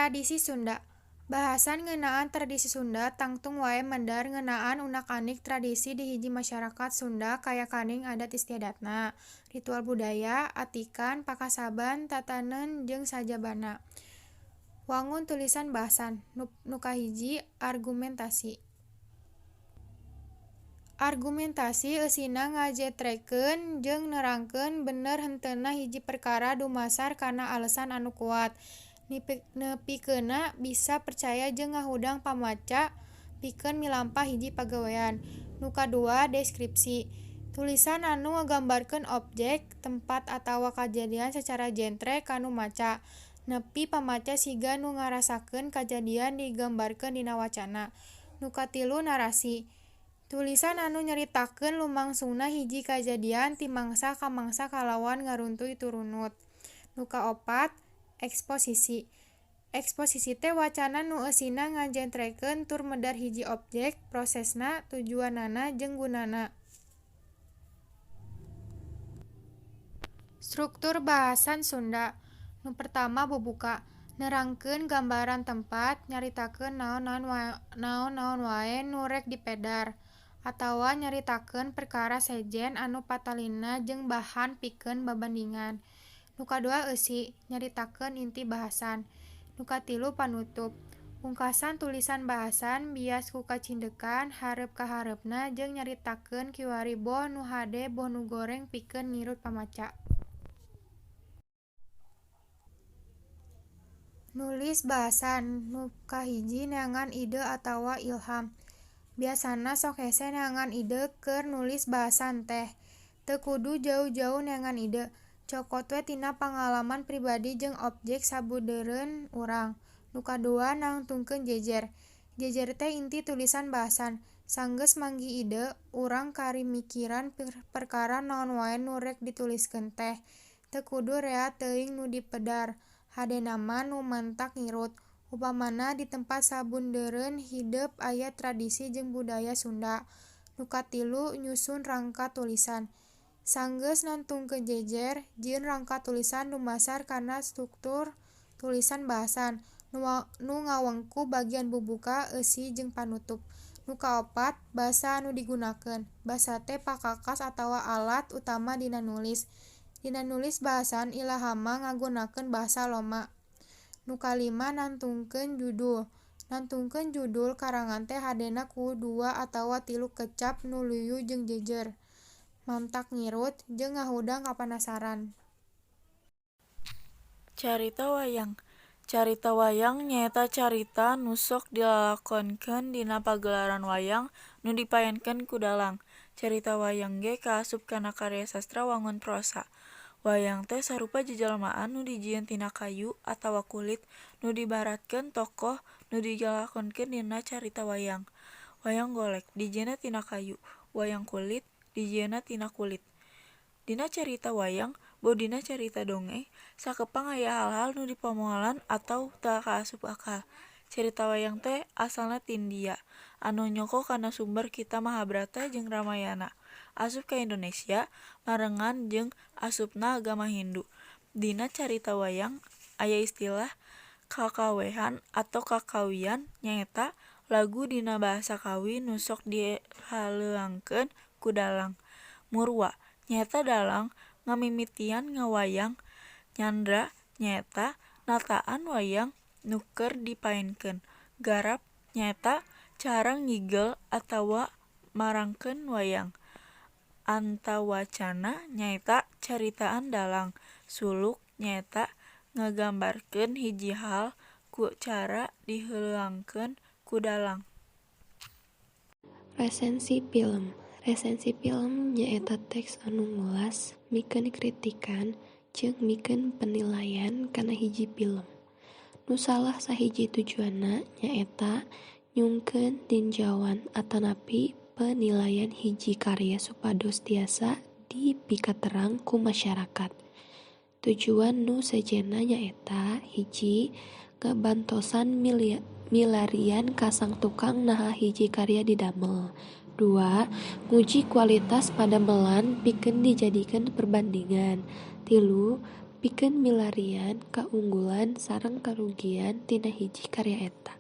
Tradisi Sunda. Bahasan ngeunaan tradisi Sunda tangtung wae medar ngeunaan unak-anik tradisi di hiji masarakat Sunda kayakaning adat istiadatna, ritual budaya, atikan, pakasaban, tatanen jeung sajabana. Wangun tulisan bahasan. Nu kahiji argumentasi. Argumentasi eusina ngajetrekeun jeung nerangkeun bener henteuna hiji perkara dumasar kana alesan anu kuat nepikeunna bisa percaya jeung ngahudang pamaca pikeun milampah hiji pagawean. Nu kadua deskripsi. Tulisan anu ngagambarkeun objek, tempat atawa kajadian sacara jentre ka nu maca, nepi pamaca siga nu ngarasakeun kajadian digambarkeun dina wacana. Nu katilu narasi. Tulisan anu nyaritakeun lumangsungna hiji kajadian ti mangsa ka mangsa kalawan ngaruntuy turunut. Nu kaopat eksposisi. Eksposisi teh wacana nu eusina ngajentrekeun tur medar hiji objek, prosesna, tujuanana jeung gunana. Struktur bahasan Sunda. Nu pertama bubuka. Nerangkeun gambaran tempat, nyaritakeun naon-naon wae nu rek dipedar, atawa nyaritakeun perkara sejen anu patalina jeung bahan pikeun babandingan. Nu kadua eusi, nyaritakeun inti bahasan. Nu katilu panutup. Pungkasan tulisan bahasan bias ku kacindekan, hareup ka hareupna jeung nyaritakeun kiwari boh nu hade boh nu goreng pikeun ngirut pamaca. Nulis bahasan. Nu kahiji neangan ide atawa ilham. Biasana sok hese neangan ide keur nulis bahasan teh. Teu kudu jauh-jauh neangan ide, cokot we tina pangalaman pribadi jeung objek sabudeureun urang. Nu kadua nangtungkeun jejer. Jejer teh inti tulisan bahasan. Sanggeus manggih ide, urang kari mikiran perkara naon wae nu rek dituliskeun teh. Teu kudu rea teuing nu dipedar, hadena mah nu mantak ngirut. Upamana di tempat sabudeureun hidep aya tradisi jeung budaya Sunda. Nu katilu nyusun rangka tulisan. Sanggeus nangtungkeun jejer, jieun rangka tulisan dumasar kana struktur tulisan bahasan, nu ngawengku bagian bubuka, eusi jeung panutup. Nu kaopat, basa anu digunakeun. Basa teh pakakas atawa alat utama dina nulis. Dina nulis bahasan ilahama ngagunakeun basa loma. Nu kalima nangtungkeun judul. Nangtungkeun judul karangan teh hadena ku dua atawa tilu kecap nu luyu jeung jejer, mantak ngirut jeung ngahudang kapanasaran. Carita wayang. Carita wayang nyaeta carita nu sok dilalakonkeun dina pagelaran wayang nu dipaenkeun ku dalang. Carita wayang ge kaasup kana karya sastra wangun prosa. Wayang teh sarupa jajalmaan nu dijieun tina kayu atawa kulit nu diibaratkeun tokoh nu dilalakonkeun dina carita wayang. Wayang golek dijieunna tina kayu, wayang kulit dijieunna tina kulit. Dina carita wayang boh dina carita dongeng sakepang aya hal-hal nu dipamoalan ataw teu kaasup akal. Carita wayang teh asalna ti India, anu nyoko kana sumber kitab Mahabharata jeung Ramayana. Asup ka Indonesia barengan jeung asupna agama Hindu. Dina carita wayang aya istilah kakawehan atau kakawian nyaeta lagu dina bahasa Kawi nu sok dihaleuangkeun ku dalang. Murwa nyaeta dalang ngamimitian ngawayang. Nyandra nyaeta nataan wayang nu keur dipaenkeun. Garap nyaeta cara ngigel atawa marangkeun wayang. Antawacana nyaeta caritaan dalang. Suluk nyaeta ngagambarkeun hiji hal ku cara diheuleangkeun ku dalang. Resensi pilem. Resensi pilem nyaeta teks anu ngulas, mikeun kritikan, jeung mikeun penilaian kana hiji pilem. Nu salah sahiji tujuanna nyaeta nyungkeun tinjauan atanapi penilaian hiji karya supados tiasa dipikaterang ku masyarakat. Tujuan nu sejenna nyaeta hiji ngabantosan milarian ka sang tukang naha hiji karya didamel. 2. Nguji kualitas padamelan pikeun dijadikeun perbandingan. 3. pikeun milarian kaunggulan sareng karugian tina hiji karya eta.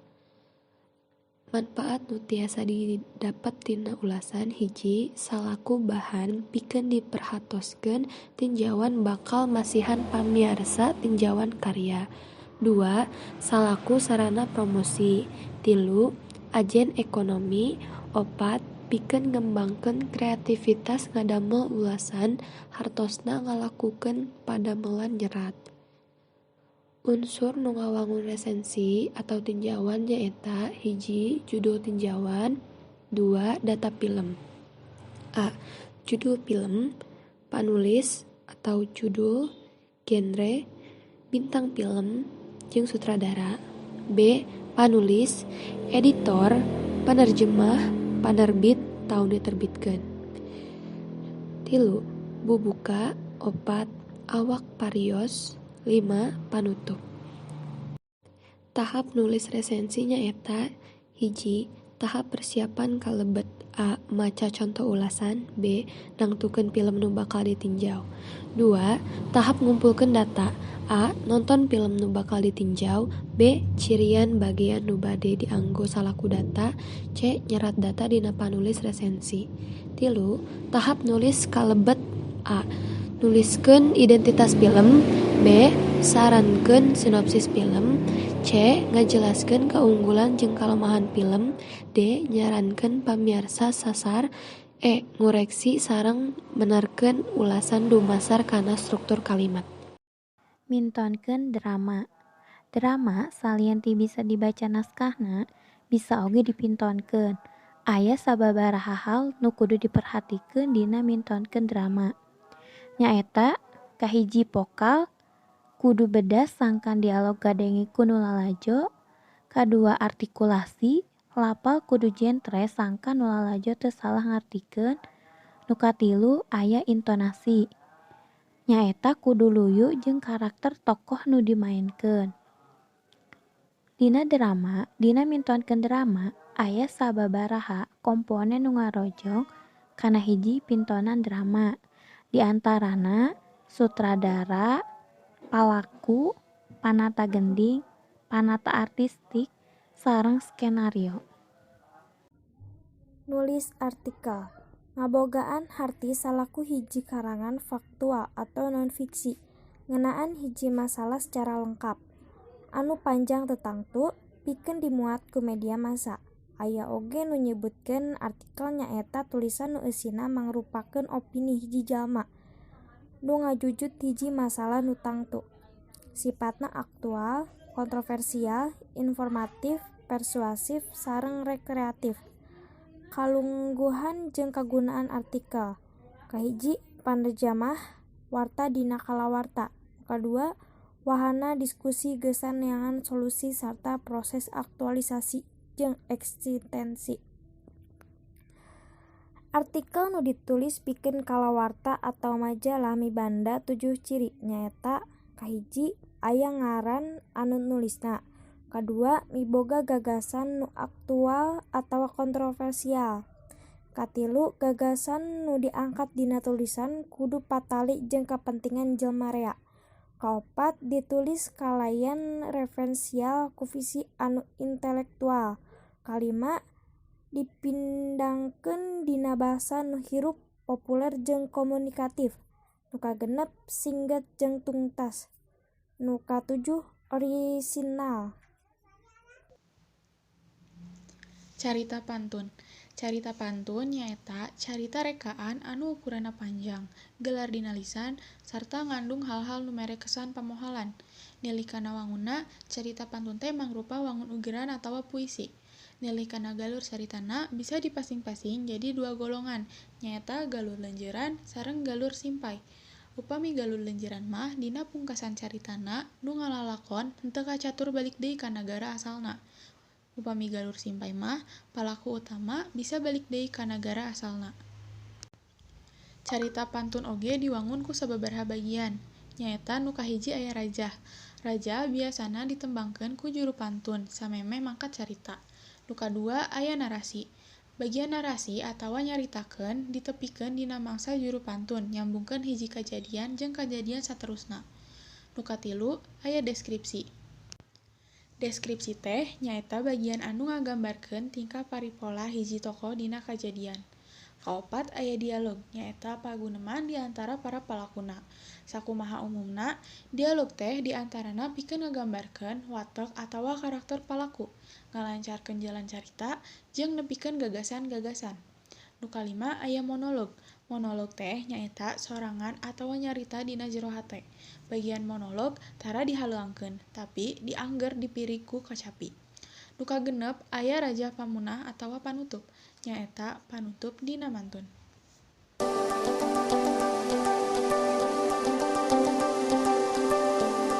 Manpaat nu tiasa didapet tina ulasan hiji salaku bahan pikeun diperhatoskeun tinjauan bakal masihan pamiarsa tinjauan karya. 2. Salaku sarana promosi. 3. Ajen ekonomi. 4. Pikeun ngembangkeun kreativitas ngadamel ulasan hartosna ngalakukeun padamelan nyerat. Unsur nu ngawangun resensi atau tinjauan nyaeta 1. Judul tinjauan, 2. Data pilem. A. Judul pilem, panulis atau judul, genre, bintang pilem, jeung sutradara. B. Panulis, editor, penerjemah, panerbit, taun diterbitkeun. 3. Bubuka. 4. Awak parios. 5. Panutup. Tahap nulis resensi nyaeta 1. Tahap persiapan kalebet A. Maca conto ulasan. B. Nangtukeun pilem nu bakal ditinjau. 2. Tahap ngumpulkeun data. A. Nonton pilem nu bakal ditinjau. B. Cirian bagean nu bade dianggo salaku data. C. Nyerat data dina panulis resensi. 3. Tahap nulis kalebet A. Nuliskeun identitas pilem. B. Sarankeun sinopsis pilem. C. Ngajelaskeun kaunggulan jeung kalemahan pilem. D. Nyarankeun pamiarsa sasar. E. Ngoreksi sareng menerkeun ulasan dumasar kana struktur kalimat. Mintonkeun drama. Drama salian ti bisa dibaca naskahna, bisa oge dipintonkeun. Aya sababaraha hal nu kudu diperhatikeun dina mintonkeun drama. Nyaeta kahiji vokal kudu bedas sangkan dialog kadenge ku nu lalajo, kadua artikulasi, lapal kudu jentre sangkan nu lalajo teu salah ngartikeun, nu katilu aya intonasi. Nyaeta kudu luyu jeung karakter tokoh nu dimaenkeun. Dina mintonkeun drama aya sababaraha komponen nu ngarojong kana hiji pintonan drama. Di antarana sutradara, palaku, panata gending, panata artistik, sareng skenario. Nulis artikel ngabogaan harti salaku hiji karangan faktual atau non-fiksi ngeunaan hiji masalah secara lengkap anu panjang teu tangtu pikeun dimuat ku media massa. Aya oge nu nyebutkeun artikel nyaeta tulisan nu eusina mangrupakeun opini hiji jalma nu ngajujut hiji masalah nu tangtu. Sipatna aktual, kontroversial, informatif, persuasif, sareng rekreatif. Kalungguhan jeung kagunaan artikel. Kahiji, panerjemah warta dina kalawarta. Kadua, wahana diskusi geusan neangan solusi sarta proses aktualisasi jeung eksistensi. Artikel nu ditulis pikeun kalawarta atawa majalah mibanda 7 ciri nyaeta: kahiji, aya ngaran anu nulisna. Kadua, miboga gagasan nu aktual atawa kontroversial. Katilu, gagasan nu diangkat dina tulisan kudu patali jeung kapentingan jelma rea. Kaopat, ditulis kalayan referensial ku visi anu intelektual. Kalima, dipindangkeun dina basa nu hirup, populer jeung komunikatif. Nu kagenep, singget jeung tungtas. Nu katujuh, orisinal. Carita pantun. Carita pantun nyaeta carita rekaan anu ukuranna panjang, gelar dina lisan, sarta ngandung hal-hal nu mere kesan pamohalan. Nilih kana wangunna, carita pantun teh mangrupa wangun ugeran atawa puisi. Nilih kana galur caritana bisa dipasing-pasing jadi dua golongan, nyaeta galur lenjeuran sareng galur simpay. Upami galur lenjeuran mah dina pungkasan caritana nu ngalalakon henteu kacatur balik deui ka nagara asalna. Upami galur simpay mah palaku utama bisa balik deui ka nagara asalna. Carita pantun oge diwangun ku sababaraha bagian, nyaeta nu kahiji aya rajah. Rajah biasana ditembangkeun ku juru pantun samemeh mangkat carita. Nu kadua aya narasi. Bagian narasi atawa nyaritakeun ditepikeun dina mangsa juru pantun nyambungkeun hiji kajadian jeung kajadian saterusna. Nu katilu aya deskripsi. Deskripsi teh nyaeta bagian anu ngagambarkeun tingkah paripolah hiji tokoh dina kajadian. Kaopat aya dialog, nyaeta paguneman di antara para palakuna. Sakumaha umumna, dialog teh di antarana pikeun ngagambarkeun watek atawa karakter palaku, ngalancarkeun jalan carita, jeung nepikeun gagasan-gagasan. Nu kalima aya monolog. Monolog teh nyaeta sorangan atawa nyarita dina jero hate. Bagian monolog tara dihaleuangkeun, tapi diangger dipirig ku kacapi. Nu kagenep aya rajah pamunah atawa panutup, nyaeta panutup dina mantun.